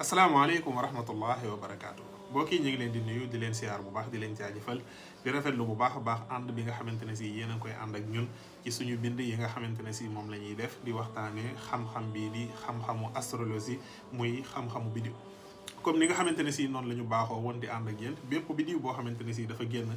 asalaamaaleykum wa rahmatullahi wa barakaatu mbokk yi ñu ngi leen di nuyu di leen siyaar bu baax di leen jaajëfal di rafetlu bu baax a baax ànd bi nga xamante ne si yéen a ngi koy ànd ak ñun ci suñu bind yi nga xamante ne si moom la ñuy def di waxtaanee xam-xam bii di xam-xamu astrologie muy xam-xamu biddiw comme ni nga xamante ne si noonu la ñu baaxoo woon di ànd ak yéen bépp biddiw boo xamante ne si dafa génn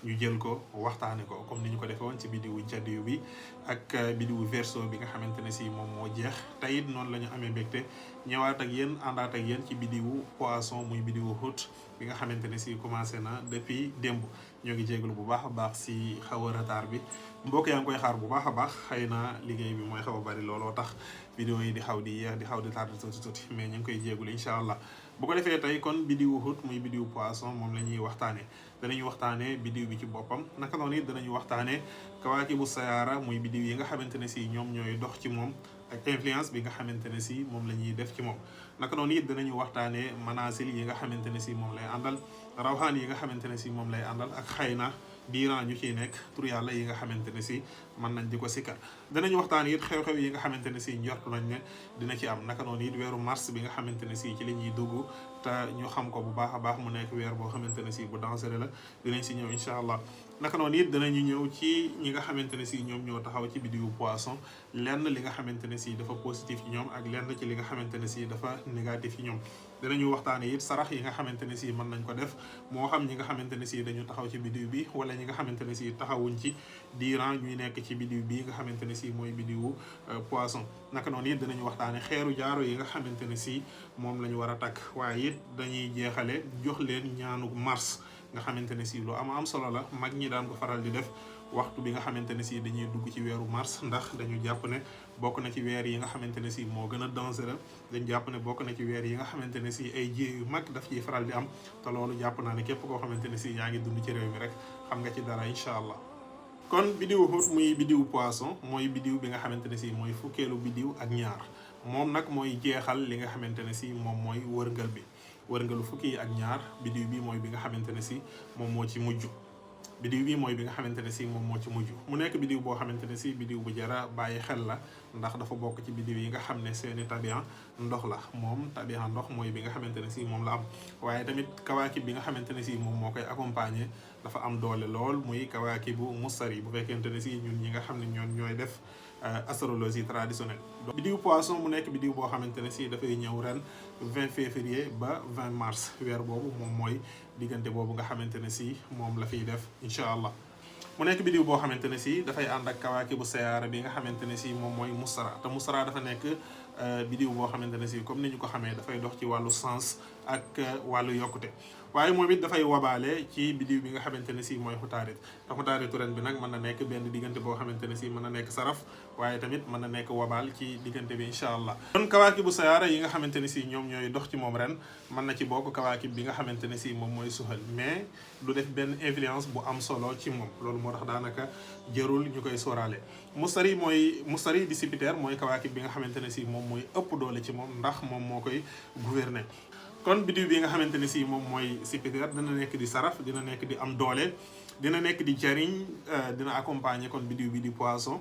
ñu jël ko waxtaane ko comme ni ñu ko defee woon ci biddiwu jaddiw bi ak biddiwu verseau bi nga xamante ne si moom moo jeex tey it noonu la ñu amee mbégte ñëwaat ak yéen àndaat ak yéen ci biddiwu poisson muy biddiwu Hut bi nga xamante ne si commencé na depuis démb ñoo ngi jégalu bu baax a baax si xaw a retard bi mbokk yaa ngi koy xaar bu baax a baax xëy na liggéey bi mooy xaw a bari looloo tax vidéo yi di xaw di yeex di xaw di tardé tuuti mais ñu ngi koy jégalu incha allah bu ko defee tey kon biddiwu Hut muy biddiwu poisson moom la ñuy waxtaanee danañu waxtaanee biddiw bi ci boppam naka noonu it danañu waxtaanee kawaakibu sayaara muy biddiw yi nga xamante ne si ñoom ñooy dox ci moom ak influence bi nga xamante ne si moom la ñuy def ci moom naka noonu it danañu waxtaanee manaasil yi nga xamante ne si moom lay àndal rawxaan yi nga xamante ne si moom lay àndal ak xëy na diiran ñu ciy nekk tur yàlla yi nga xamante ne si mën nañ di ko sikkar danañu waxtaan it xew-xew yi nga xamante ne si njort nañ ne dina ci am naka noonu it weeru mars bi nga xamante ne si ci la ñuy dugg te ñu xam ko bu baax a baax mu nekk weer boo xamante ne si bu dangereux la dinañ si ñëw incha allah naka noonu it danañu ñëw ci ñi nga xamante ne si ñoom ñoo taxaw ci biddiwu poisson lenn li nga xamante ne si dafa positif ci ñoom ak lenn ci li nga xamante ne si dafa négatif ci ñoom danañu waxtaane it sarax yi nga xamante ne si mën nañ ko def moo xam ñi nga xamante ne si dañu taxaw ci biddiw bi wala ñi nga xamante ne si taxawuñ ci diiran ñuy nekk ci biddiw bi nga xamante ne si mooy biddiwu poisson naka noonu it danañu waxtaane xeeru jaaro yi nga xamante ne si moom la ñu war a takk waaye it dañuy jeexale jox leen ñaanu mars nga xamante ne si lu am solo la mag ñi daan ko faral di def waxtu bi nga xamante ne si dañuy dugg ci weeru mars ndax dañu jàpp ne bokk na ci weer yi nga xamante ne si moo gën a dangereux dañ jàpp ne bokk na ci weer yi nga xamante ne si ay jéey yu mag daf ciy faral di am te loolu jàpp naa ne képp koo xamante ne si yaa ngi dund ci réew mi rek xam nga ci dara incha allah kon biddiwu Hut muy biddiwu poisson mooy biddiw bi nga xamante ne si mooy fukkeelu biddiw ak ñaar moom nag mooy jeexal li nga xamante ne si moom mooy wërngal bi wërngalu fukki yi ak ñaar biddiw bi mooy bi nga xamante ne si moom moo ci mujj biddiw bi mooy bi nga xamante ne si moom moo ci mujj mu nekk biddiw boo xamante ne si biddiw bu jara bàyyi xel la ndax dafa bokk ci biddiw yi nga xam ne seeni tabian ndox la moom tabian ndox mooy bi nga xamante ne si moom la am waaye tamit kawaakib bi nga xamante ne si moom moo koy accompagner dafa am doole lool muy kawaakibu mustari bu fekkente ne si ñun ñi nga xam ne ñoon ñooy def astrologie traditionnelle biddiw poisson mu nekk biddiw boo xamante ne si dafay ñëw ren 20 février ba 20 mars weer boobu moom mooy diggante boobu nga xamante ne si moom la fiy def incha allah mu nekk biddiw boo xamante ne si dafay ànd ak kawaakibu sayaara bi nga xamante ne si moom mooy mustara te mustara dafa nekk biddiw boo xamante ne si comme ni ñu ko xamee dafay dox ci wàllu sens ak wàllu yokkute waaye moom it dafay wabaale ci biddiw bi nga xamante ne si mooy xutaarit te xutaaritu ren bi nag mën na nekk benn diggante boo xamante ne si mën na nekk saraf waaye tamit mën na nekk wabaal ci diggante bi incha allah kon kawaakibu sayaara yi nga xamante ne si ñoom ñooy dox ci moom ren mën na ci bokk kawaakib bi nga xamante ne si moom mooy suxal mais du def benn influence bu am solo ci moom loolu moo tax daanaka jërul ñu koy sóoraale mustari di Jupiter mooy kawaakib bi nga xamante ne si moom mooy ëpp doole ci moom ndax moom moo koy gouverner kon biddiw bi nga xamante ne si moom mooy Jupiter dina nekk di saraf dina nekk di am doole dina nekk di jariñ dina accompagner kon biddiw bi di poisson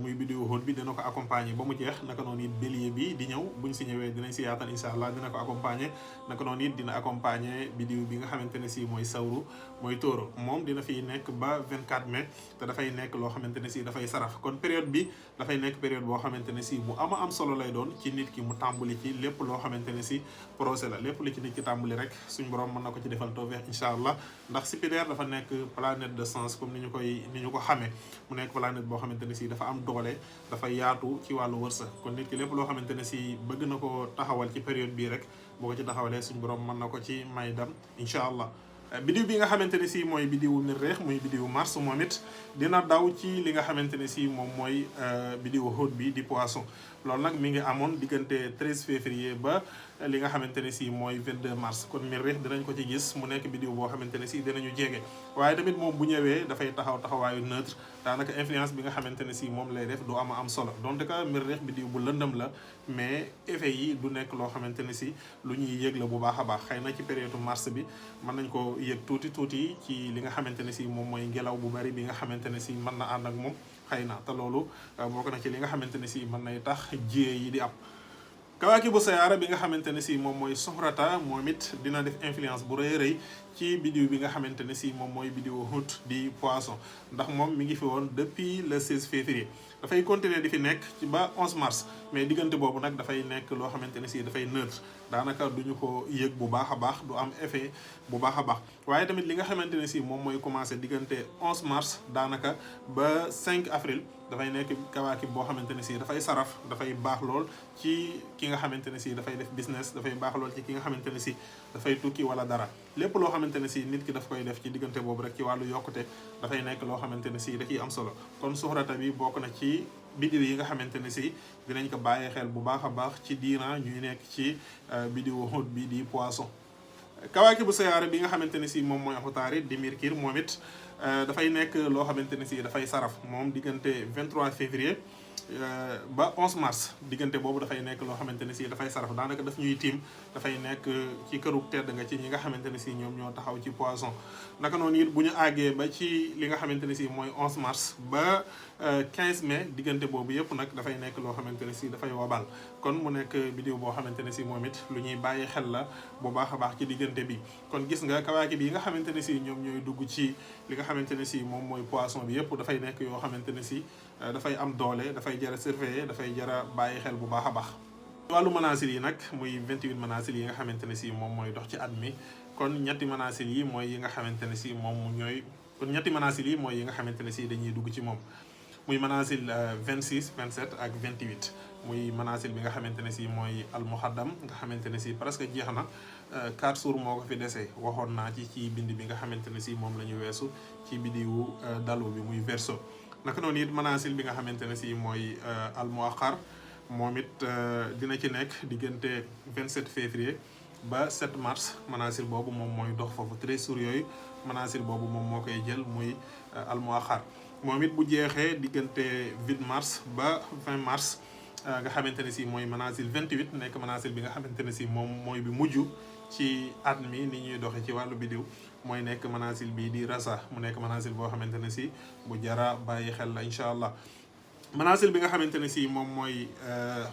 muy biddiwu Hut bi dina ko accompagner ba mu jeex naka noonu it bélier bi di ñëw buñ si ñëwee dinañ si yaatal incha allah dina ko accompagner naka noonu it dina accompagner biddiw bi nga xamante ne si mooy sawru mooy tóoro moom dina fiy nekk ba 24 mai te dafay nekk loo xamante ne si dafay saraf kon période bi dafay nekk période boo xamante ne si bu am solo lay doon ci nit ki mu tàmbali ci lépp loo xamante ne si procès la lépp lu ci nit ki tàmbali rek suñ borom mën na ko ci defal tawfeex incha allah ndax Jupiter dafa nekk planète de sens comme ni ñu ko xamee mu nekk planète boo xamante ne si dafa am doole dafa yaatu ci wàllu wërsëg kon nit ki lépp loo xamante ne si bëgg na ko taxawal ci période bii rek boo ko ci taxawalee suñ borom mën na ko ci may dam incha allah biddiw bi nga xamante ne si mooy biddiwu Miriix muy biddiwu mars moom it dina daw ci li nga xamante ne si moom mooy biddiwu Hut bi di poisson loolu nag mi ngi amoon diggante 13 février ba li nga xamante ne si mooy 22 mars kon Miriix dinañ ko ci gis mu nekk biddiw boo xamante ne si dinañu jege waaye tamit moom bu ñëwee dafay taxawaayu neutre daanaka influence bi nga xamante ne si moom lay def du am solo donte que Miriix biddiw bu lëndëm la mais effet yi du nekk loo xamante ne si lu ñuy yëg la bu baax a baax xëy na ci période mars bi mën nañ ko yëg tuuti ci li nga xamante ne si moom mooy ngelaw bu bari bi nga xamante ne si mën na ànd ak moom xëy na te loolu bokk na ci li nga xamante ne si mën nay tax jiyee yi di am kawaakibu sayaara bi nga xamante ne si moom mooy Zuhrata moom it dina def influence bu rëy rëy ci biddiw bi nga xamante ne si moom mooy biddiwu Hut di poisson ndax moom mi ngi fi woon depuis le 16 février dafay continuer di fi nekk ci ba 11 mars mais diggante boobu nag dafay nekk loo xamante ne si dafay neutre daanaka duñu ko yëg bu baax a baax du am effet bu baax a baax waaye tamit li nga xamante ne si moom mooy commencé diggante 11 mars daanaka ba 5 avril dafay nekk kawaakib boo xamante ne si dafay saraf dafay baax lool ci ki nga xamante ne si dafay def business dafay baax lool ci ki nga xamante ne si dafay tukki wala dara lépp loo xamante ne si nit ki daf koy def ci diggante boobu rek ci wàllu yokkute dafay nekk loo xamante ne si da ciy am solo kon Zuhrata bi bokk na ci biddiw yi nga xamante ne si dinañ ko bàyyi xel bu baax a baax ci diina ñuy nekk ci biddiwu Hut bi di poisson kawaakibu sayaara bi nga xamante ne si moom mooy Utarid di Mercure moom it dafay nekk loo xamante ne si dafay saraf moom diggante 23 février ba 11 mars diggante boobu dafay nekk loo xamante ne si dafay saraf daanaka daf ñuy tiim dafay nekk ci këru tedd nga ci ñi nga xamante ne si ñoom ñoo taxaw ci poisson naka noonu it bu ñu àggee ba ci li nga xamante ne si mooy 11 mars ba 15 mai diggante boobu yëpp nag dafay nekk loo xamante ne si dafay wabal kon mu nekk biddiw boo xamante ne si moom it lu ñuy bàyyi xel la bu baax a baax ci diggante bi kon gis nga kawaakib yi nga xamante ne si ñoom ñooy dugg ci li nga xamante ne si moom mooy poisson bi yëpp dafay nekk yoo xamante ne si dafay am doole dafay jara surveiller dafay jara bàyyi xel bu baax a baax wàllu manaasil yi nag muy 28 manaasil yi nga xamante ne si moom mooy dox ci at mi kon ñetti manaasil yi mooy yi nga xamante ne si moom ñooy kon ñetti manaasil yi mooy yi nga xamante ne si dañuy dugg ci moom muy manaasil 26 27 ak 28 muy manaasil bi nga xamante ne si mooy al muhaddam nga xamante ne si presque jeex na 4 jours moo ko fi desee waxoon naa ci bind bi nga xamante ne si moom la ñu weesu ci biddiwu dalu bi muy verseau naka noonu it manaasil bi nga xamante ne si mooy al muaxar moom it dina ci nekk diggante 27 février ba 7 mars manaasil boobu moom mooy dox foofu 13 jours yooyu manaasil boobu moom moo koy jël muy al muaxar moom it bu jeexee diggante 8 mars ba 20 mars nga xamante ne si mooy manaasil 28 nekk manaasil bi nga xamante ne si moom mooy bi mujj ci at mi ni ñuy doxee ci wàllu biddiw mooy nekk manaasil bii di rasa mu nekk manaasil boo xamante ne si bu jara bàyyi xel la incha allah manaasil bi nga xamante ne si moom mooy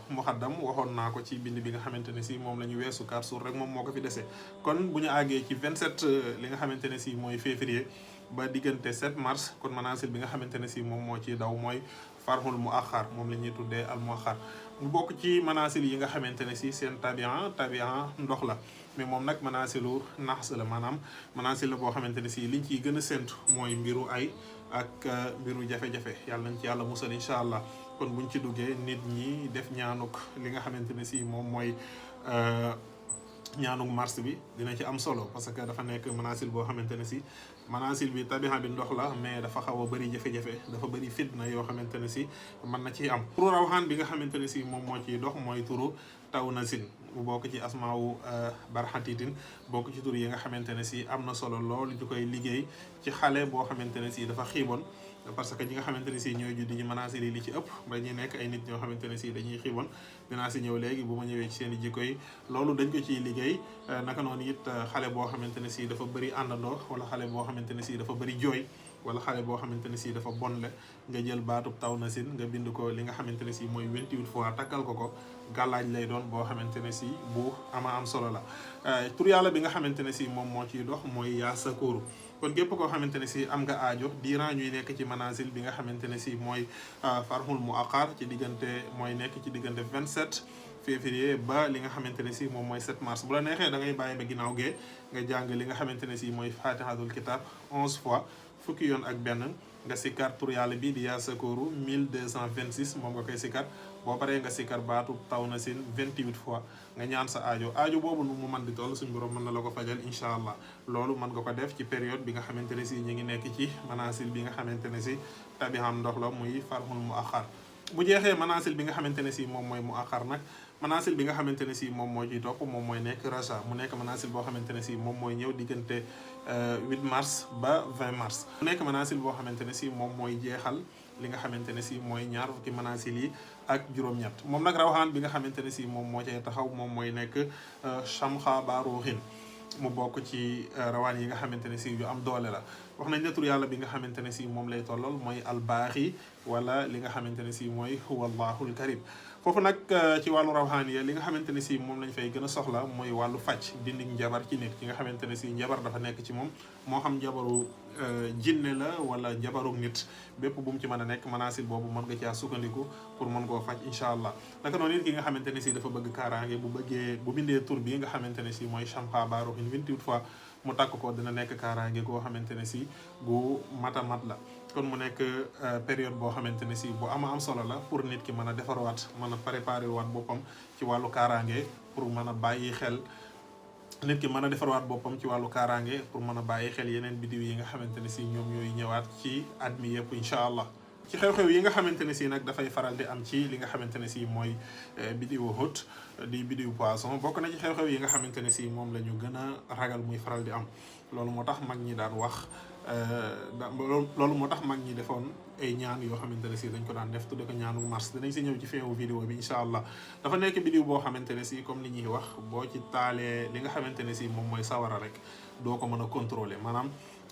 muhaddam waxoon naa ko ci bind bi nga xamante ne si moom la ñu weesu 4 jours rek moom moo ko fi dese kon bu ñu àggee ci 27 li nga xamante ne si mooy février ba diggante 7 mars kon manaasil bi nga xamante ne si moom moo ciy daw mooy farhul muaxar moom la ñuy tuddee al muaxar mu bokk ci manaasil yi nga xamante ne si seen tabian ndox la mais moom nag manaasilu naxs la maanaam manaasil la boo xamante ne si liñ ciy gën a séntu mooy mbiru ay ak mbiru jafe-jafe yàlla nañ ci yàlla musal incha allah kon buñ ci duggee nit ñi def ñaanuk li nga xamante ne si moom mooy ñaanuk mars bi dina ci am solo parce que dafa nekk manaasil boo xamante ne si manaasil bi tabiha bi ndox la mais dafa xaw a bëri jafe-jafe dafa bëri fitna yoo xamante ne si mën na ciy am turu rawxaan bi nga xamante ne si moom moo ciy dox mooy turu taw na sin mu bokk ci asmaawu barxatitin bokk ci tur yi nga xamante ne si am na solo lool di koy liggéey ci xale boo xamante ne si dafa xiiboon parce que ñi nga xamante ne si ñooy juddi ñu manaasil yi li ci ëpp dañuy nekk ay nit ñoo xamante ne si dañuy xiiboon dinaa si ñëw léegi bu ma ñëwee ci seen i jikko yi loolu dañ ko ciy liggéey naka noonu it xale boo xamante ne si dafa bëri àndandoo wala xale boo xamante ne si dafa bëri jooy wala xale boo xamante ne si dafa bon le nga jël baatub taw na sin nga bind ko li nga xamante ne si mooy 28 fois takkal ko gàllaaj lay doon boo xamante ne si bu ama am solo la tur yàlla bi nga xamante ne si moom moo ciy dox mooy yaa sakooru kon képp koo xamante ne si am nga aajo diiran ñuy nekk ci manaasil bi nga xamante ne si mooy farhul muaxar ci diggante mooy nekk ci diggante 27 février ba li nga xamante ne si moom mooy 7 mars bu la neexee da ngay bàyyi ba ginnaaw gee nga jàng li nga xamante ne si mooy fatihatul kitab 11 fois fukki yoon ak benn nga sikkar tur yàlla bi di yaa sakooru 1226 moom nga koy sikkar boo paree nga sikkar baatu taw na sin 28 fois nga ñaan sa aajo boobu nu mu mën di toll suñu borom mën na la ko fajal incha allah loolu mën nga ko def ci période bi nga xamante ne si ñu ngi nekk ci manaasil bi nga xamante ne si tabiham ndox la muy farhul muaxar bu jeexee manaasil bi nga xamante ne si moom mooy muaxar nag manaasil bi nga xamante ne si moom moo ciy topp moom mooy nekk raja mu nekk manaasil boo xamante ne si moom mooy ñëw diggante 8 mars ba 20 mars mu nekk manaasil boo xamante ne si moom mooy jeexal li nga xamante ne si mooy ñaar fukki manaasil yi ak juróom-ñett moom nag rawxaan bi nga xamante ne si moom moo cay taxaw moom mooy nekk Shamxa Baruuxin mu bokk ci rawaan yi nga xamante ne si yu am doole la wax nañ ne tur yàlla bi nga xamante ne si moom lay tollal mooy albaaxi wala li nga xamante ne si mooy huwa allahul karim foofu nag ci wàllu rawxaaniya li nga xamante ne si moom lañ fay gën a soxla mooy wàllu fàcc dindi njabar ci nit ki nga xamante ne si njabar dafa nekk ci moom moo xam njabaru jinne la wala njabaru nit bépp bu mu ci mën a nekk manaasil boobu mën nga caa sukkandiku pour mën koo faj incha allah naka noonu nit ki nga xamante ne si dafa bëgg kaaraange bu bindee tur bi nga xamante ne si mooy Champa Baroxin 28 fois mu takk ko dina nekk kaaraange goo xamante ne si gu mata mat la kon mu nekk période boo xamante ne si bu am solo la pour nit ki mën a defarwaat mën a préparer waat boppam ci wàllu kaaraange pour mën a bàyyi xel nit ki mën a defarwaat boppam ci wàllu kaaraange pour mën a bàyyi xel yeneen bidiw yi nga xamante ne si ñoom ñooy ñëwaat ci at mi yëpp incha allah ci xew-xew yi nga xamante ne si nag dafay faral di am ci li nga xamante ne si mooy bidiwu Hut di bidiwu poisson bokk na ci xew-xew yi nga xamante ne si moom la ñu gën a ragal muy faral di am loolu moo tax mag ñi daan wax loolu moo tax mag ñi defoon ay ñaan yoo xamante ne si dañ ko daan def tudde ko ñaanu mars dinañ si ñëw ci feewu vidéo bi incha allah dafa nekk bidiw boo xamante ne si comme ni ñuy wax boo ci taalee li nga xamante ne si moom mooy sawara rek doo ko mën a contrôler maanaam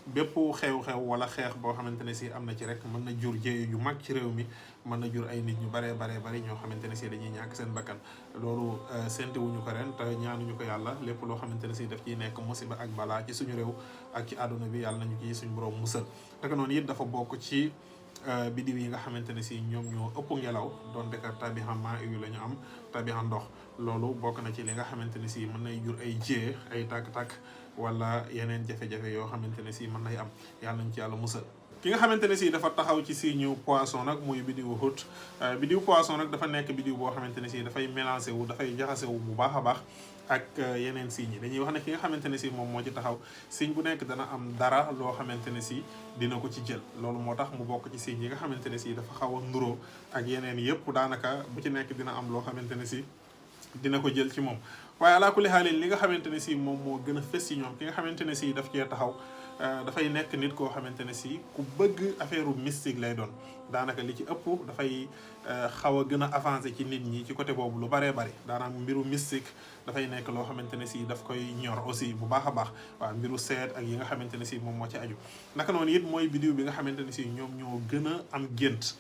bépp xew-xew wala xeex boo xamante ne si am na ci rek mën na jur jéeyu yu mag ci réew mi mën na jur ay nit ñu baree bari ñoo xamante ne si dañuy ñàkk seen bakkan loolu séntu wuñu ko ren te ñaanuñu ko yàlla lépp loo xamante ne si daf ciy nekk musiba ak balaa ci suñu réew ak ci àdduna bi yàlla nañu ci suñu borom musal naka noonu it dafa bokk ci bidiw yi nga xamante ne si ñoom ñoo ëpp ngelaw doon dekar tabihan maa yu la ñu am tabihan ndox loolu bokk na ci li nga xamante ne si mën nay jur ay jiyee ay tàkk-tàkk wala yeneen jafe-jafe yoo xamante ne si mën nay am yàlla nañ ci yàlla musal ki nga xamante ne si dafa taxaw ci signe poisson nag muy bidiwu Hut bidiw poisson nag dafa nekk bidiw boo xamante ne si dafay mélangé wu dafay jaxase wu bu baax a baax ak yeneen signes yi dañuy wax ne ki nga xamante ne si moom moo ci taxaw signe bu nekk dana am dara loo xamante ne si dina ko ci jël loolu moo tax mu bokk ci signes yi nga xamante ne si dafa xaw a nuroo ak yeneen yëpp daanaka bu ci nekk dina am loo xamante ne si dina ko jël ci moom waaye alaa kulli xaalin li nga xamante ne si moom moo gën a fës ci ñoom ki nga xamante ne si daf cee taxaw dafay nekk nit koo xamante ne si ku bëgg affaire mystique lay doon daanaka li ci ëpp dafay xaw a gën a avancé ci nit ñi ci côté boobu lu baree bari daanaka mbiru mystique dafay nekk loo xamante ne si daf koy ñor aussi bu baax a baax waaw mbiru seet ak yi nga xamante ne si moom moo ci aju naka noonu it mooy bidiw bi nga xamante ne si ñoom ñoo gën a am gént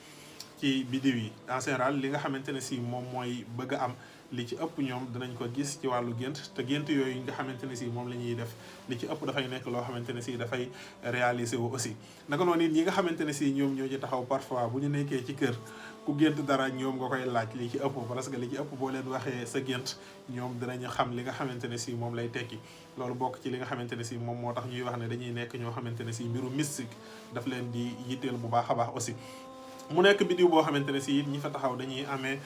ci bidiw yi en général li nga xamante ne si moom mooy bëgg a am li ci ëpp ñoom dinañ ko gis ci wàllu gént te gént yooyu nga xamante ne si moom la ñuy def li ci ëpp dafay nekk loo xamante ne si dafay réaliser wu aussi naka noonu it ñi nga xamante ne si ñoom ñoo ci taxaw parfois bu ñu nekkee ci kër ku gént dara ñoom nga koy laaj li ci ëpp parce que li ci ëpp boo leen waxee sa gént ñoom dinañu xam li nga xamante ne si moom lay tekki loolu bokk ci li nga xamante ne si moom moo tax ñuy wax ne dañuy nekk ñoo xamante ne si mbiru mystique daf leen di yitteel bu baax a baax aussi mu nekk bidiw boo xamante ne si it ñi fa taxaw dañuy amee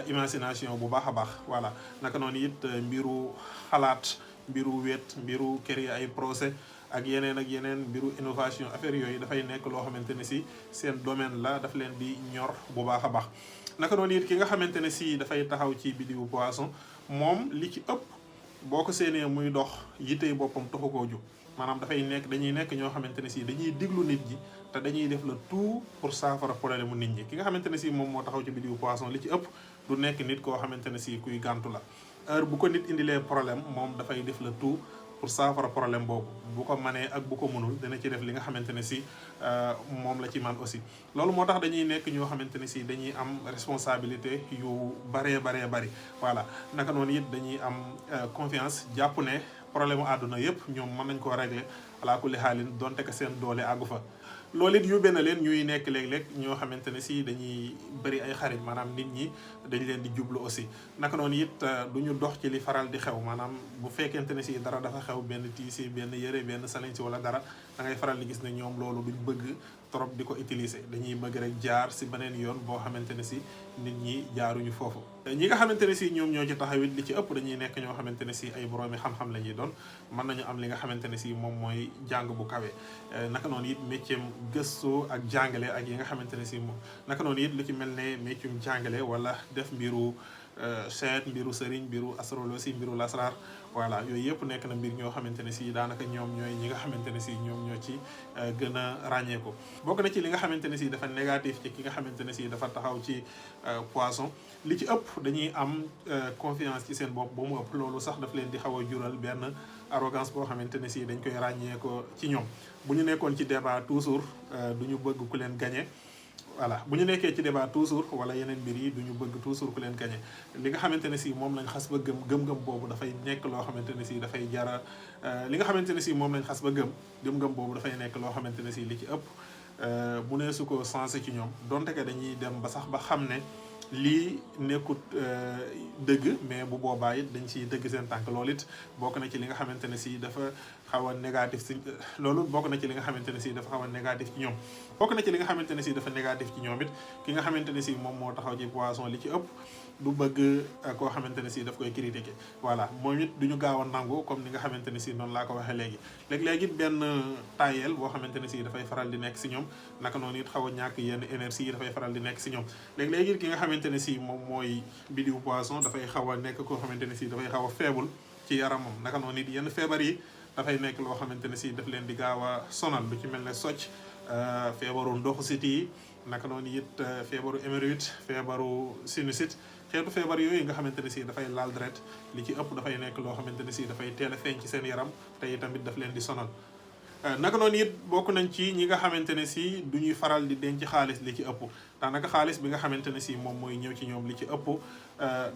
imagination bu baax a baax voilà naka noonu it mbiru xalaat mbiru wet mbiru créer ay procès ak yeneen mbiru innovation affaire yooyu dafay nekk loo xamante ne si seen domaine la daf leen di ñor bu baax a baax naka noonu it ki nga xamante ne si dafay taxaw ci bidiwu poisson moom li ci ëpp boo ko séenee muy dox yittey boppam taxu koo jóg maanaam dañuy nekk ñoo xamante ne si dañuy diglu nit ñi te dañuy def le tout pour saafara problème mu nit ñi ki nga xamante ne si moom moo taxaw ci bidiwu poisson li ci ëpp du nekk nit koo xamante ne si kuy gàntu la heure bu ko nit indilee problème moom dafay def le tout pour saafara problème boobu bu ko manee ak bu ko mënul dina ci def li nga xamante ne si moom la ci man aussi loolu moo tax dañuy nekk ñoo xamante ne si dañuy am responsabilité yu baree bari voilà naka noonu it dañuy am confiance jàpp ne problème mu àdduna yëpp ñoom mën nañ koo régler alaa kulli xaalin donte que seen doole àggu fa loolu it yóbbee na leen ñuy nekk léeg-léeg ñoo xamante ne si dañuy bëri ay xarit maanaam nit ñi dañ leen di jublu aussi naka noonu it du ñu dox ci li faral di xew maanaam bu fekkente ne si dara dafa xew benn tiisi benn yëre benn salañ si wala dara da ngay faral di gis ne ñoom loolu duñ bëgg trop di ko utiliser dañuy bëgg rek jaar si beneen yoon boo xamante ne si nit ñi jaaruñu foofu ñi nga xamante ne si ñoom ñoo ci taxawit li ci ëpp dañuy nekk ñoo xamante ne si ay boroomi xam-xam la ñuy doon mën nañu am li nga xamante ne si moom mooy jàng bu kawe naka noonu it métier gëstu ak jàngale ak yi nga xamante ne si moom naka noonu it lu ci mel ne métier jàngale wala def mbiru seet mbiru sëriñ mbiru astrologie mbiru lasrar voilà yooyu yëpp nekk na mbir ñoo xamante ne si daanaka ñoom ñooy ñi nga xamante ne si ñoom ñoo ci gën a ràññeeku bokk na ci li nga xamante ne si dafa négatif ci ki nga xamante ne si dafa taxaw ci poisson li ci ëpp dañuy am confiance ci seen bopp ba mu ëpp loolu sax daf leen di xaw a jural benn arrogance boo xamante ne si dañ koy ràññee ko ci ñoom bu ñu nekkoon ci débat toujours du ñu bëgg ku leen gagné voilà bu ñu nekkee ci débat toujours wala yeneen mbir yi du ñu bëgg toujours ku leen gañe li nga xamante ne si moom lañ xas ba gëm-gëm boobu dafay nekk loo xamante ne si dafay jara li nga xamante ne si moom lañ xas ba gëm-gëm boobu dafay nekk loo xamante ne si li ci ëpp bu nee su ko sensé ci ñoom donte que dañuy dem ba sax ba xam ne lii nekkut dëgg mais bu boobaa it dañ ciy dëgg seen tànk loolu it bokk na ci li nga xamante ne si dafa xaw a négatif si loolu bokk na ci li nga xamante ne si dafa xaw a négatif ci ñoom bokk na ci li nga xamante ne si dafa négatif ci ñoom it ki nga xamante ne si moom moo taxaw ci poisson li ci ëpp du bëgg koo xamante ne si daf koy critiquer voilà moom it du ñu gaaw a nangu comme ni nga xamante ne si noonu laa ko waxee léegi léeg-léeg it benn tayel boo xamante ne si dafay faral di nekk si ñoom naka noonu it xaw a ñàkk yenn énergie yi dafay faral di nekk si ñoom léeg-léeg it ki nga xamante ne si moom mooy bidiw poisson dafay xaw a nekk koo xamante ne si dafay xaw a faible ci yaramam naka noonu it yenn feebar yi dafay nekk loo xamante ne si daf leen di gaaw a sonal lu ci mel ne socc feebaru ndoxu siti yi naka noonu it feebaru hémorroïde feebaru sinusite xeetu feebar yooyu nga xamante ne si dafay laal deret li ci ëpp dafay nekk loo xamante ne si dafay teel a feeñ ci seen yaram te itamit daf leen di sonal naka noonu it bokk nañ ci ñi nga xamante ne si du ñuy faral di denc xaalis li ci ëpp daanaka xaalis bi nga xamante ne si moom mooy ñëw ci ñoom li ci ëpp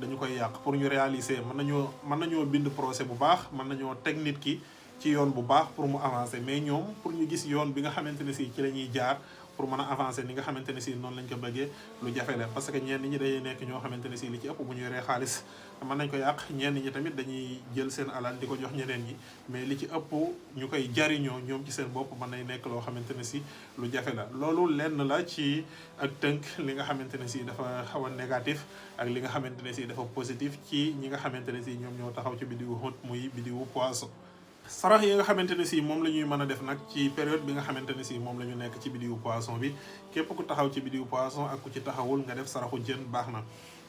dañu koy yàq pour ñu réaliser mën nañoo bind procès bu baax mën nañoo teg nit ki ci yoon bu baax pour mu avancer mais ñoom pour ñu gis yoon bi nga xamante ne si ci la ñuy jaar pour mën a avancer ni nga xamante ne si noonu lañ ko bëggee lu jafe la parce que ñenn ñi day nekk ñoo xamante ne si li ci ëpp bu ñu yoree xaalis mën nañ ko yàq ñenn ñi tamit dañuy jël seen alal di ko jox ñeneen ñi mais li ci ëpp ñu koy jariñoo ñoom ci seen bopp mën nay nekk loo xamante ne si lu jafe la loolu lenn la ci ak tënk li nga xamante ne si dafa xaw a négatif ak li nga xamante ne si dafa positif ci ñi nga xamante ne si ñoom ñoo taxaw ci bidiwu Hut muy bidiwu Poisson. sarax yi nga xamante ne si moom la ñuy mën a def nag ci période bi nga xamante ne si moom la ñu nekk ci bidiwu poisson bi képp ku taxaw ci bidiwu poisson ak ku ci taxawul nga def saraxu jën baax na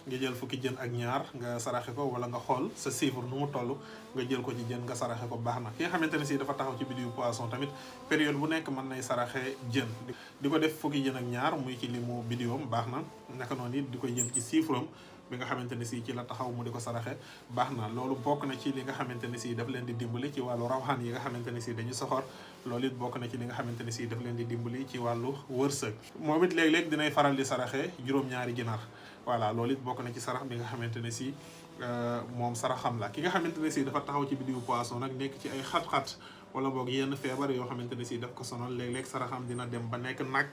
nga jël fukki jën ak ñaar nga saraxe ko wala nga xool sa chiffre nu mu toll nga jël ko ci jën nga saraxe ko baax na ki nga xamante ne si dafa taxaw ci bidiwu poisson tamit période bu nekk mën nay saraxe jën di ko def fukki jën ak ñaar muy ci limu bidiwam baax na naka noonu it di koy jël ci chiffre am bi nga xamante ne si ci la taxaw mu di ko saraxe baax na loolu bokk na ci li nga xamante ne si daf leen di dimbali ci wàllu rawxaan yi nga xamante ne si dañu soxor loolu it bokk na ci li nga xamante ne si daf leen di dimbali ci wàllu wërsëg moom it léeg-léeg dinay faral di saraxe juróom-ñaari ginaar voilà loolu it bokk na ci sarax bi nga xamante ne si moom saraxam la ki nga xamante ne si dafa taxaw ci bidiwu poisson nag nekk ci ay xat-xat wala boog yenn feebar yoo xamante ne si daf ko sonal léeg-léeg saraxam dina dem ba nekk nag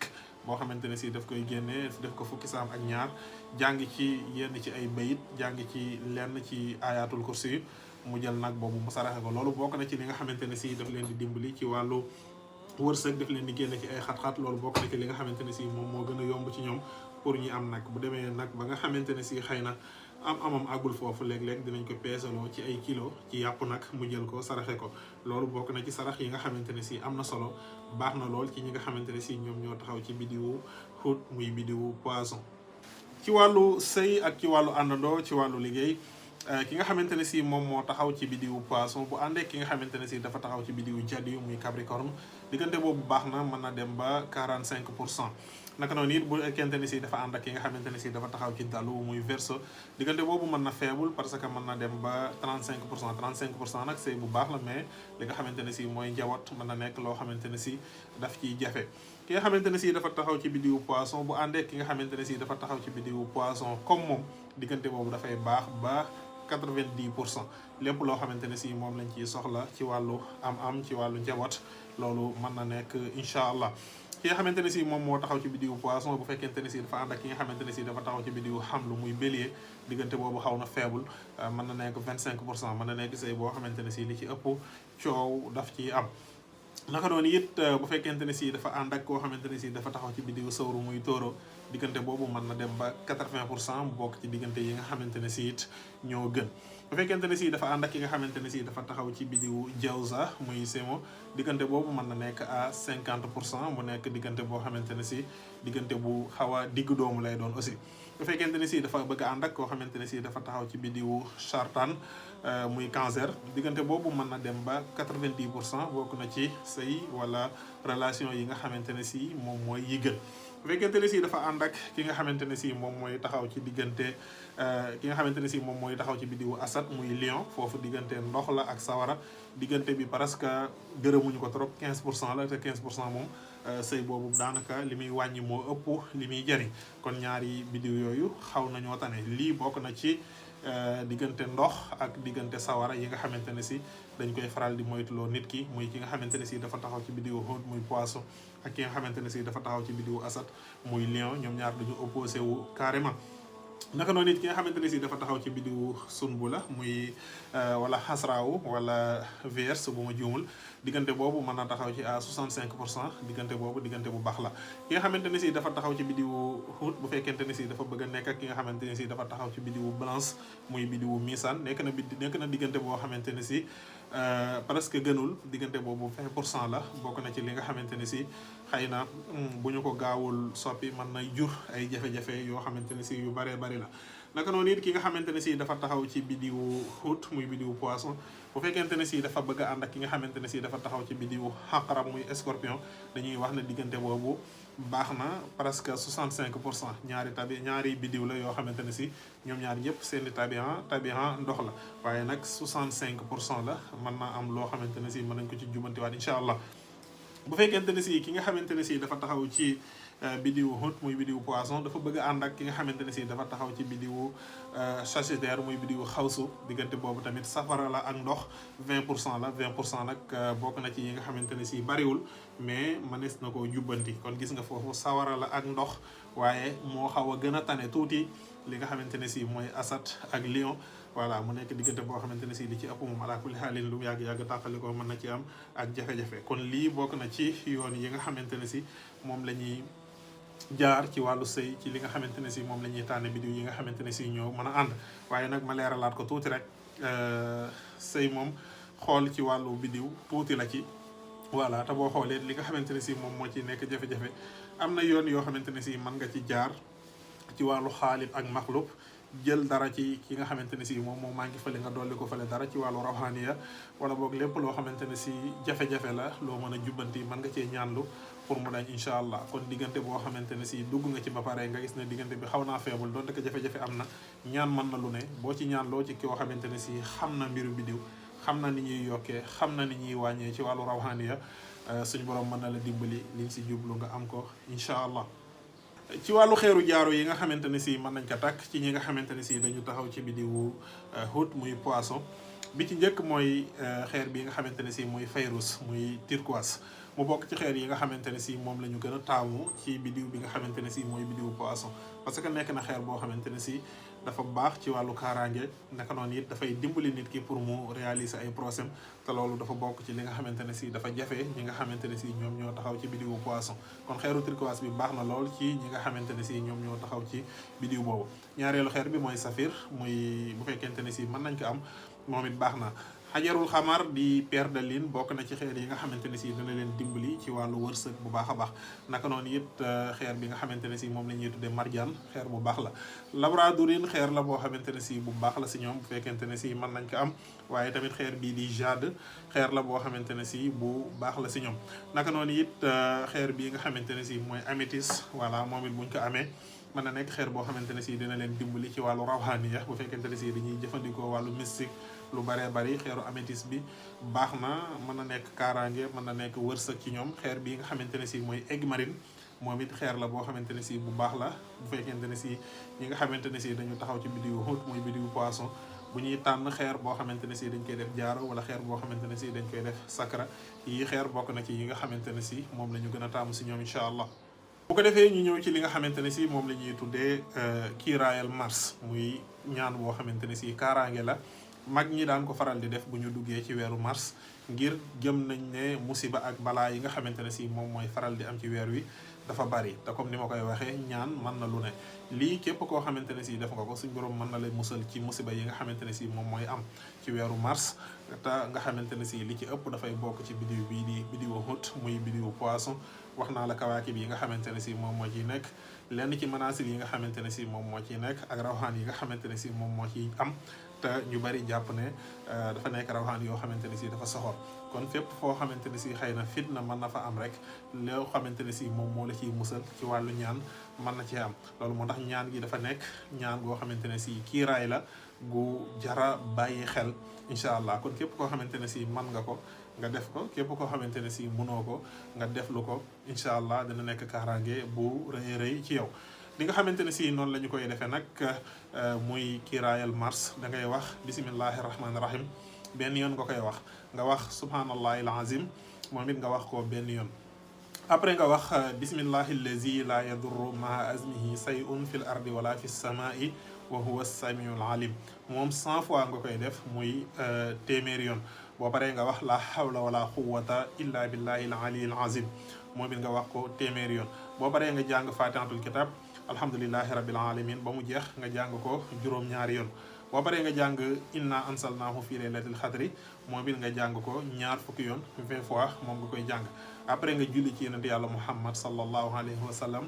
boo xamante ne si daf koy génnee def ko fukki saam ak ñaar jàng ci yenn ci ay bayit jàng ci lenn ci ayatul kursi mu jël nag boobu mu saraxe ko loolu bokk na ci li nga xamante ne si daf leen di dimbali ci wàllu wërsëg daf leen di génne ci ay xat-xat loolu bokk na ci li nga xamante ne si moom moo gën a yomb ci ñoom pour ñi am nag bu demee nag ba nga xamante ne si xëy na amam àggul foofu léeg-léeg dinañ ko peesaloo ci ay kilo ci yàpp nag mu jël ko saraxe ko loolu bokk na ci sarax yi nga xamante ne si am na solo baax na lool ci ñi nga xamante ne si ñoom ñoo taxaw ci bidiwu Hut muy bidiwu poisson. ci wàllu sëy ak ci wàllu àndandoo ci wàllu liggéey ki nga xamante ne si moom moo taxaw ci bidiwu poisson bu àndee ki nga xamante ne si dafa taxaw ci bidiwu Jadiyu muy Capricorne diggante boobu baax na mën na dem ba 45%. naka noonu it bu fekkente ne si dafa ànd ak ki nga xamante ne si dafa taxaw ci dalu muy Verseau diggante boobu mën na faible parce que mën na dem ba 35% nag sëy bu baax la mais li nga xamante ne si mooy njaboot mën na nekk loo xamante ne si daf ciy jafe ki nga xamante ne si dafa taxaw ci bidiwu poisson bu àndee ki nga xamante ne si dafa taxaw ci bidiwu poisson comme moom diggante boobu dafay baax ba 90% lépp loo xamante ne si moom lañ ciy soxla ci wàllu am ci wàllu njaboot loolu mën na nekk incha allah. ki nga xamante ne si moom moo taxaw ci bidiwu poisson bu fekkente ne si dafa ànd ak ki nga xamante ne si dafa taxaw ci bidiwu xamlu muy bélier diggante boobu xaw na faible mën na nekk 25% mën na nekk sëy boo xamante ne si li ci ëpp coow daf ci am. naka noonu it bu fekkente ne si dafa ànd ak koo xamante ne si dafa taxaw ci bidiwu sawru muy tóoro diggante boobu mën na dem ba 80% mu bokk ci diggante yi nga xamante ne si it ñoo gën. bu fekkente ne si dafa ànd ak ki nga xamante ne si dafa taxaw ci bidiwu jawza muy semo diggante boobu mën na nekk à 50% mu nekk diggante boo xamante ne si diggante bu xaw a digg doomu lay doon aussi. bu fekkente ne si dafa bëgg a ànd ak koo xamante ne si dafa taxaw ci bidiwu chartan muy cancer diggante boobu mën na dem ba 90% bokk na ci sëy wala relation yi nga xamante ne si moom mooy yi gën. bu fekkente ne si dafa ànd ak ki nga xamante ne si moom mooy taxaw ci diggante ki nga xamante ne si moom mooy taxaw ci bidiwu asad muy lion foofu diggante ndox la ak sawara diggante bi presque gërëmuñu ko trop 15% la te 15% moom sëy boobu daanaka li muy wàññi moo ëpp li muy jëriñ kon ñaari biddiw yooyu xaw nañoo tane lii bokk na ci diggante ndox ak diggante sawara yi nga xamante ne si dañ koy faral di moytuloo nit ki muy ki nga xamante ne si dafa taxaw ci biddiwu Hut muy poisson ak ki nga xamante ne si dafa taxaw ci biddiwu Asad muy lion ñoom ñaar dañu opposé wu carrément naka noonu it ki nga xamante ne si dafa taxaw ci biddiwu Sunbula muy wala xasraawu wala Vierge bu ma juumul diggante boobu mën na taxaw ci à 65% diggante boobu diggante bu baax la ki nga xamante ne si dafa taxaw ci biddiwu Hut bu fekkente ne si dafa bëgg a nekk ak ki nga xamante ne si dafa taxaw ci biddiwu Balance muy biddiwu Misaan nekk na diggante boo xamante ne si presque gënul diggante boobu 20% la bokk na ci li nga xamante ne si xëy na bu ñu ko gaawul soppi mën na jur ay jafe-jafe yoo xamante ne si yu baree bari la naka noonu it ki nga xamante ne si dafa taxaw ci biddiwu Hut muy biddiwu Poisson bu fekkente ne si dafa bëgg a ànd ak ki nga xamante ne si dafa taxaw ci biddiwu Aqrab muy Scorpion dañuy wax ne diggante boobu baax na presque 65% ñaari biddiw la yoo xamante ne si ñoom ñaar ñëpp seeni tabian ndox la waaye nag 65% la mën naa am loo xamante ne si mën nañ ko ci jubantiwaat incha allah bu fekkente ne si ki nga xamante ne si dafa taxaw ci biddiwu Hut muy biddiwu Poisson dafa bëgg a ànd ak ki nga xamante ne si dafa taxaw ci biddiwu Sagittaire muy biddiwu Xawsu diggante boobu tamit safara la ak ndox 20% la 20% nag bokk na ci yi nga xamante ne si bariwul mais mënees na koo jubbanti kon gis nga foofu sawara la ak ndox waaye moo xaw a gën a tane tuuti li nga xamante ne si mooy Asad ak Lion voilà mu nekk diggante boo xamante ne si li ci ëpp moom ala kulli xaalin lu yàgg-yàgg tàqali ko mën na ci am ak jafe-jafe kon lii bokk na ci yoon yi nga xamante ne si moom la ñuy jaar ci wàllu sëy ci li nga xamante ne si moom la ñuy tànn biddiw yi nga xamante ne si ñoo mën a ànd waaye nag ma leeralaat ko tuuti rek sëy moom xool ci wàllu biddiw tuuti la ci voilà te boo xoolee li nga xamante ne si moom moo ci nekk jafe-jafe am na yoon yoo xamante ne si mën nga ci jaar ci wàllu xaalib ak maxlub jël dara ci ki nga xamante ne si moom maa ngi fële nga dolli ko fële dara ci wàllu rawhaniya wala boog lépp loo xamante ne si jafe-jafe la loo mën a jubbanti mën nga cee ñaanlu pour mu dañ incha allah kon diggante boo xamante ne si dugg nga ci ba pare nga gis ne diggante bi xaw naa faible donte ko jafe-jafe am na ñaan mën na lu ne boo ci ñaan loo ci koo xamante ne si xam na mbiru biddiw xam na ni ñuy yokkee xam na ni ñuy wàññee ci wàllu rawhaniya suñu borom mën na la dimbali liñ si jublu nga am ko incha allah ci wàllu xeeru jaaro yi nga xamante ne si mën nañ ko takk ci ñi nga xamante ne si dañu taxaw ci biddiwu Hut muy Poisson bi ci njëkk mooy xeer bi nga xamante ne si muy Fayrus muy turquoise mu bokk ci xeer yi nga xamante ne si moom la ñu gën a taamu ci biddiw bi nga xamante ne si mooy biddiwu Poisson parce que nekk na xeer boo xamante ne si dafa baax ci wàllu kaaraange naka noonu it dafay dimbali nit ki pour mu réaliser ay procès te loolu dafa bokk ci li nga xamante ne si dafa jafe ñi nga xamante ne si ñoom ñoo taxaw ci biddiwu Poisson kon xeeru turquoise bi baax na lool ci ñi nga xamante ne si ñoom ñoo taxaw ci biddiw boobu ñaareelu xeer bi mooy saphir muy bu fekkente ne si mën nañ ko am moom it baax na xajarul xamar di pierre de lune bokk na ci xeer yi nga xamante ne si dana leen dimbali ci wàllu wërsëg bu baax a baax naka noonu it xeer bi nga xamante ne si moom la ñuy tuddee marjaan xeer bu baax la labradorine xeer la boo xamante ne si bu baax la si ñoom bu fekkente ne si mën nañ ko am waaye tamit xeer bii di jade xeer la boo xamante ne si bu baax la si ñoom naka noonu it xeer bii nga xamante ne si mooy améthyste voilà moom it buñ ko amee mën na nekk xeer boo xamante ne si dina leen dimbali ci wàllu rawhaniya bu fekkente ne si dañuy jëfandikoo wàllu mystique lu baree bari xeeru améthyste bi baax na mën na nekk kaaraange mën na nekk wërsëg ci ñoom xeer bii nga xamante ne si mooy aigue marine moom it xeer la boo xamante ne si bu baax la bu fekkente ne si ñi nga xamante ne si dañu taxaw ci biddiwu Hut muy biddiwu Poisson bu ñuy tànn xeer boo xamante ne si dañ koy def jaaro wala xeer boo xamante ne si dañ koy def sakra yi xeer bokk na ci yi nga xamante ne si moom la ñu gën a taamu si ñoom incha allah bu ko defee ñu ñëw ci li nga xamante ne si moom la ñuy tuddee kiiraayal mars muy ñaan boo xamante ne si kaaraange la mag ñi daan ko faral di def bu ñu duggee ci weeru mars ngir gëm nañ ne musiba ak balaa yi nga xamante ne si moom mooy faral di am ci weer wi dafa bari te comme ni ma koy waxee ñaan mën na lu ne lii képp koo xamante ne si def nga ko suñ borom mën na lay musal ci musiba yi nga xamante ne si moom mooy am ci weeru mars te nga xamante ne si li ci ëpp dafay bokk ci biddiw bii di biddiwu Hut muy biddiwu Poisson wax naa la kawaakib yi nga xamante ne si moom moo ciy nekk lenn ci manaasil yi nga xamante ne si moom moo ciy nekk ak rawxaan yi nga xamante ne si moom moo ciy am te ñu bari jàpp ne dafa nekk rawxaan yoo xamante ne si dafa soxor kon fépp foo xamante ne si xëy na fitna mën na fa am rek loo xamante ne si moom moo la ciy musal ci wàllu ñaan mën na ci am loolu moo tax ñaan gi dafa nekk ñaan goo xamante ne si kiiraay la gu jara bàyyi xel incha allah. kon képp koo xamante ne si man nga ko nga def ko, képp koo xamante ne si mënoo ko nga def lu ko incha allah dina nekk kaaraange bu rëy rëy ci yow. li nga xamante ne si noonu la ñu koy defee nag muy kiiraayal mars da ngay wax bismillahi rahmaani rahim benn yoon nga koy wax, nga wax subhanallahi alazim moom it nga wax ko benn yoon. après nga wax bismillahi allazi la yadurru maa azmihi say'un fil ardi wala fis samai wa huwa samiul alim moom 100 fois nga koy def muy téeméeri yoon. boo paree nga wax la hawla wala quwwata illa billahi al aliyyil azim moom it nga wax ko téeméeri yoon. boo paree nga jàng fatihatul kitab alhamdulillahi rabbil alamin ba mu jeex nga jàng ko juróom-ñaari yoon. boo paree nga jàng inna ansalnahu fi laylatil xadri moom it nga jàng ko ñaar fukki yoon 20 fois moom nga koy jàng. après nga julli ci yonent yàlla muhammad sallallahu alayhi wa sallam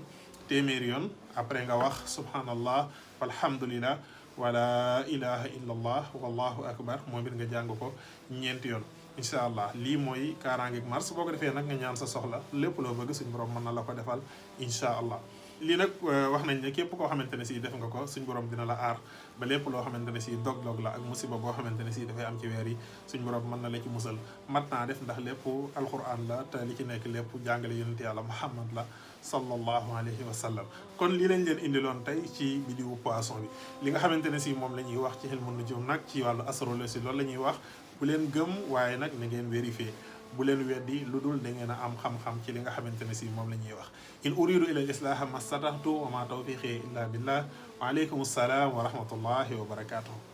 téeméeri yoon. après nga wax subhanallah walhamdulillah wala ilaha illa allah wallahu akbar moom it nga jàng ko ñeenti yoon incha allah. lii mooy kaaraangeeg mars boo ko defee nag nga ñaan sa soxla lépp loo bëgg suñu borom mën na la ko defal incha allah. lii nag wax nañ ne képp koo xamante ne si def nga ko suñ borom dina la aar ba lépp loo xamante ne si dog-dog la ak musiba boo xamante ne si dafay am ci weer yi suñ borom mën na la ci musal. mat naa def ndax lépp alquran la te li ci nekk lépp jàngale yonent yàlla muhammad la sallallahu alayhi wa sallam. kon lii lañ leen indiloon tey ci vidéo poisson bi. li nga xamante ne si moom la ñuy wax ci ilmu nujum nag ci wàllu astrologie loolu la ñuy wax bu leen gëm waaye nag na ngeen vérifier. bu leen weddi lu dul da ngeen a am xam-xam ci li nga xamante ne si moom la ñuy wax. in uridu ila islaha mastata'tu wa ma tawfiqi illa billah wa alaykum assalaam wa rahmatullahi wa barakatuh.